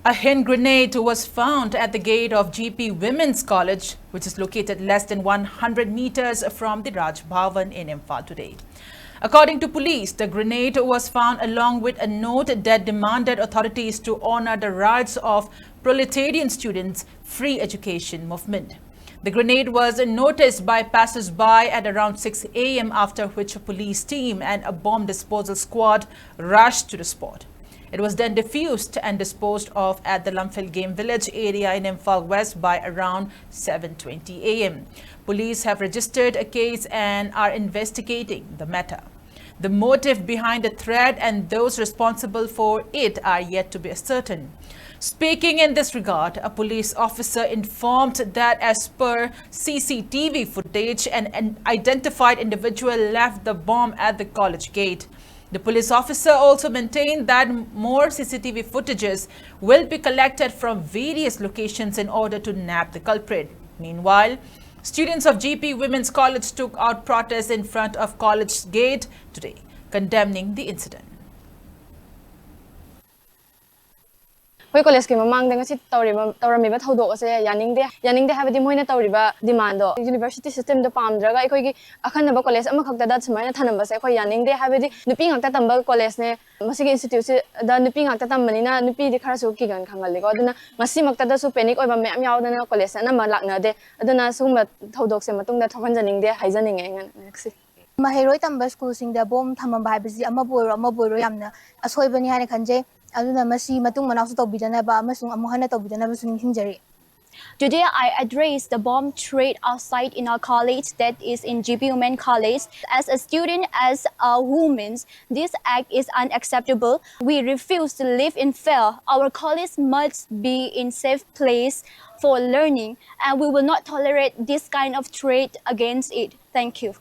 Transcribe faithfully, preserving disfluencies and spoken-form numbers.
A hand grenade was found at the gate of G P Women's College, which is located less than one hundred meters from the Raj Bhavan in Imphal today. According to police, the grenade was found along with a note that demanded authorities to honor the rights of proletarian students' free education movement. The grenade was noticed by passers-by at around six a m, after which a police team and a bomb disposal squad rushed to the spot. It was then defused and disposed of at the Lamphel Game Village area in Imphal West by around seven twenty a m. Police have registered a case and are investigating the matter. The motive behind the threat and those responsible for it are yet to be ascertained. Speaking in this regard, a police officer informed that as per C C T V footage, an, an identified individual left the bomb at the college gate. The police officer also maintained that more C C T V footages will be collected from various locations in order to nab the culprit. Meanwhile, students of G P Women's College took out protests in front of college gate today, condemning the incident. ꯑꯩꯈꯣꯏ ꯀꯣꯂꯦꯖꯀꯤ ꯃꯃꯥꯡꯗ ꯉꯁꯤ ꯇꯧꯔꯤꯕ ꯇꯧꯔꯝꯃꯤꯕ ꯊꯧꯗꯣꯛ ꯑꯁꯦ ꯌꯥꯅꯤꯡꯗꯦ꯫ ꯌꯥꯅꯤꯡꯗꯦ ꯍꯥꯏꯕꯗꯤ ꯃꯣꯏꯅ ꯇꯧꯔꯤꯕ demandꯗꯣ university systemꯗꯣ ꯄꯥꯝꯗ꯭ꯔꯒ ꯑꯩꯈꯣꯏꯒꯤ ꯑꯈꯟꯅꯕ ꯀꯣꯂꯦꯖ ꯑꯃꯈꯛꯇꯗ ꯁꯨꯃꯥꯏꯅ ꯊꯅꯝꯕꯁꯦ ꯑꯩꯈꯣꯏ ꯌꯥꯅꯤꯡꯗꯦ꯫ ꯍꯥꯏꯕꯗꯤ ꯅꯨꯄꯤ ꯉꯥꯛꯇ ꯇꯝꯕ ꯀꯣꯂꯦꯖꯅꯦ꯫ ꯃꯁꯤꯒꯤ instituteꯁꯤꯗ ꯅꯨꯄꯤ ꯉꯥꯛꯇ ꯇꯝꯕꯅꯤꯅ ꯅꯨꯄꯤꯗꯤ ꯈꯔꯁꯨ ꯀꯤꯒꯟ ꯈꯪꯒꯜꯂꯤꯀꯣ꯫ ꯑꯗꯨꯅ ꯉꯁꯤꯃꯛꯇꯗꯁꯨ panic ꯑꯣꯏꯕ ꯃꯌꯥꯝ ꯌꯥꯎꯗꯅ ꯀꯣꯂꯦꯖꯁꯦ ꯑꯅꯝꯕ ꯂꯥꯛꯅꯗꯦ꯫ ꯑꯗꯨꯅ ꯁꯤꯒꯨꯝꯕ ꯊꯧꯗꯣꯛꯁꯦ ꯃꯇꯨꯡꯗ ꯊꯣꯛꯍꯟꯖꯅꯤꯡꯗꯦ ꯍꯥꯏꯖꯅꯤꯡꯉꯦ ꯑꯩꯅ ꯉꯁꯤ꯫ ꯃꯍꯩꯔꯣꯏ ꯇꯝꯕ ꯁ꯭ꯀꯨꯜꯁꯤꯡꯗ ꯕꯣꯝ ꯊꯝꯃꯝꯕ ꯍꯥꯏꯕꯁꯤ ꯑꯃꯕꯨ ꯑꯣꯏꯔꯣ ꯑꯃꯕꯨ ꯑꯣꯏꯔꯣ ꯌꯥꯝꯅ ꯑꯁꯣꯏꯕꯅꯤ ꯍꯥꯏꯅ ꯈꯟꯖꯩ꯫ ꯑꯗꯨꯅ ꯃꯁꯤ ꯃꯇꯨꯡ ꯃꯅꯥꯎꯁꯨ ꯇꯧꯕꯤꯗꯅꯕ ꯑꯃꯁꯨꯡ ꯑꯃꯨꯛ ꯍꯟꯅ ꯇꯧꯕꯤꯗꯅꯕꯁꯨ ꯅꯤꯡꯁꯤꯡꯖꯔꯤ꯫ Today, I address the bomb threat outside in our college, that is in G P Women College. As a student, as a woman, this act is unacceptable. We refuse to live in fear. Our college must be in safe place for learning, and we will not tolerate this kind of threat against it. Thank you.